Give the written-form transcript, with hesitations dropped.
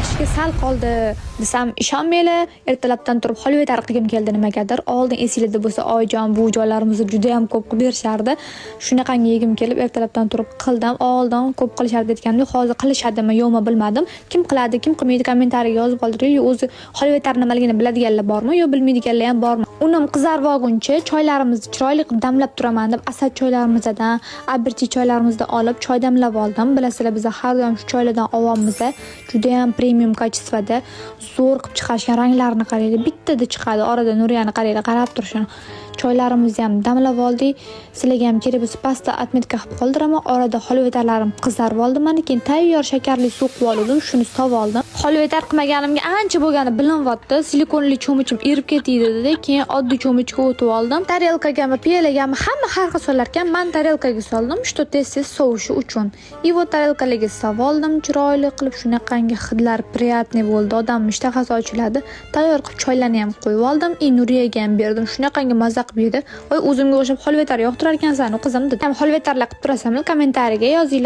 Pishga sal qoldi desam, ishonmanglar. Ertalabdan turib holva qilgim keldi nimagadir. Oldin esinglarda bo'lsa, oyijon, buvijonlarimiz judayam ko'p qilib berishardi. Shunaqangi yegim kelib, ertalabdan turib qildim. Oldin ko'p qilishardi aytganimdek, hozir qilishadimi, yo'qmi, bilmadim. Kim qiladi, kim qilmaydi, kommentariyaga yozib qoldiringlar. O'zi holva nimaligini biladiganlar bormi, yo bilmaydiganlar ham bormi? Unim qizarib olguncha choylarimizni chiroyli qilib damlab turaman deb, asal choylarimizdan, abirchi choylarimizni olib choy damlab oldim. Bilasizlar, biz har doim shu choylardan olyapmiz. Judayam premium качество da zo'r qilib chiqarishgan. Ranglarini qaranglar, bittada chiqadi. Orada Nuriyani qaranglar, qarab turishini. Choylarimizni ham damlab oldik. Sizlarga ham kerak bo'lsa, pastda отметка qilib qoldiraman. Orada holvatarlarim qizarib oldi mana. Keyin tayyor shakarli suv qilib oldim, shuni sovib oldim. Holvatar qilmaganimga ancha bo'lgani bilinyapti. Silikonli cho'michim erib ketdi dedi. Keyin oddiy cho'michga o'tib oldim. Tarelkagami, piyolagami, hamma har xil solar ekan. Man tarelkaga soldim, что tez-tez sovishi uchun. И вот tarelkalarga solib oldim chiroyli qilib, shunaqangi hidlar приятный bo'ldi. Odam ishtahasi ochiladi. Tayyor qilib choylarni ham qo'yib oldim. И Nuriyaga ham berdim. Shunaqangi maza qilib yedi. "Voy, o'zimga o'xshab holvatar yoqtirar ekansan, qizim", dedi. Ham holvatarlar qilib turasanmi? Kommentariyaga yozinglar.